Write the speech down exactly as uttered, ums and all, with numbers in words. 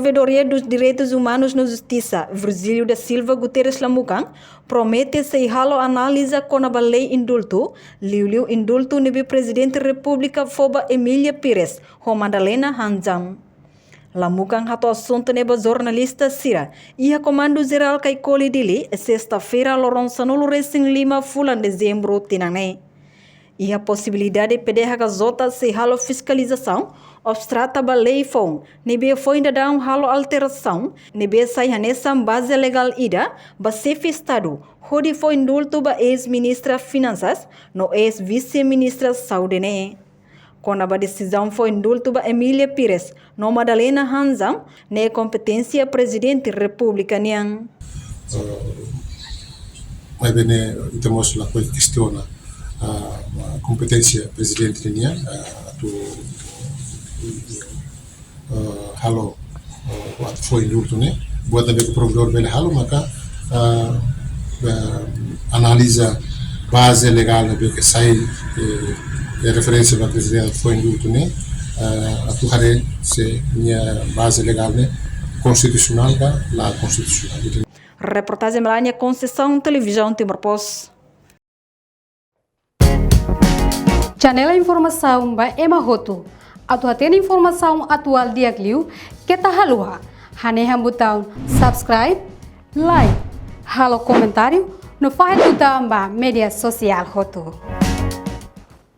Ouvidoria dos Direitos Humanos no Justisa, Virgílio da Silva Guterres Lamukan, promete sei halo analiza kona-ba lei indultu, liuliu indultu ne'ebé Prezidente Repúblika fó ba Emília Pires ho Madalena Hanjam. Lamukan hato'o asuntu ne'e ba jornalista sira iha Komandu Jerál Caicoli Dili, sesta-feira, loron sanulu resin lima fulan Dezembru tinan ne'e. Iha posibilidade P D H K J sei halo fiskalizasaun obstrata ba lei foun ne'ebé foin daudaun halo alterasaun, ne'ebé sai hanesan baze legál ida ba Xefe Estadu hodi fó indultu ba eis-ministra Finansas no eis-vise-ministra Saúde ne'e. Kona-ba desizaun fó indultu ba Emília Pires no Madalena Hanjam, ne'e kompeténsia Prezidente Repúblika nian. Eh, maibé ne'e ita mós lakohi kestiona, ah, kompeténsia Prezidente nian, ah, atu, eh, halo, eh, atu fó indultu ne'e. Buat ne'ebé ke Provedór bele halo, maka, ah, eh, analiza baze legál ne'ebé ke sai, eh, eh, referénsia ba Prezidente fó indultu ne'e, eh, atu haree se nia baze legál ne'e konstitusionál ka la konstitusionál. Reportajen Melania Conceição, Televizaun Timor Post. Janela informasaun ba ema hotu. Atu hatene informasaun atuál di'ak liu, keta haluha hanehan butaun subscribe, like, halo komentáriu no fahe tutan ba média sosiál hotu.